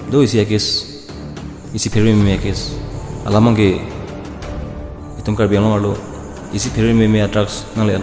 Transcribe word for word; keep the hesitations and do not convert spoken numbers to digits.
Do isi a-case, isi pherui meme a-case. Alam abangke itum Karbi Anglong arlo isi pherui meme a-drugs nangle-an.